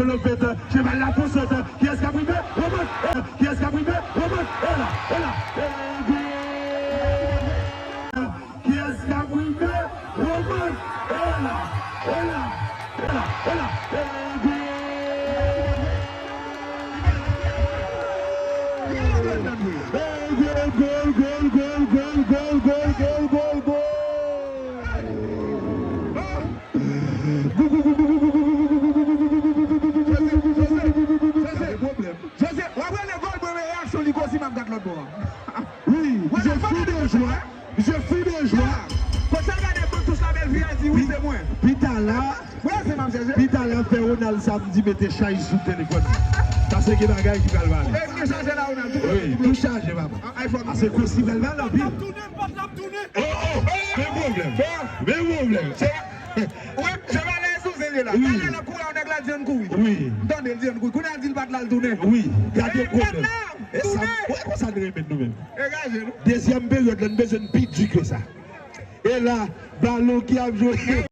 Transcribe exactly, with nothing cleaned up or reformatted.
Lopet, cheval la tou sot. Kiyès k ap rive? Roman. Kiyès k ap rive? Roman. E la, e la. E gol! Kiyès k ap rive? Roman. E la, e la, e la, e la. E gol! E gol, gol, gol, gol, gol, gol, gol, gol, gol, gol, gol! Jose, Jose, Jose, w ap rele gòl mwen, men reyaksyon li kosi m ap gad lòt bò a. Wi, je fou de joie. Je fou de joie. Kòm sa l gade ban tous la bèl vi a di wi se mwen. Pita la, Mwen se m ap chèche. Pita la fè Ronald samdi mete chaj sou telefòn li. Paske gen bagay ki pral pale. E m gen chajè la Ronald. Wi, tou chaje papa. iPhone. Paske kosi bèl bèl anpil. Oh, oh, men pwoblèm. Men pwoblèm. Wi, cheval la sou se li la. Wi. Talè nan kouri a, nèg la di ann kouri. Wi. M tande l di ann kouri. Kounye a l di l pa t la l tounen. Wi. Gade pwoblèm. E sa, wè konsa n renmen nou menm. Dezyèm peryòd la, n bezwen n pi di ke sa. E la, balon ki ap jwe.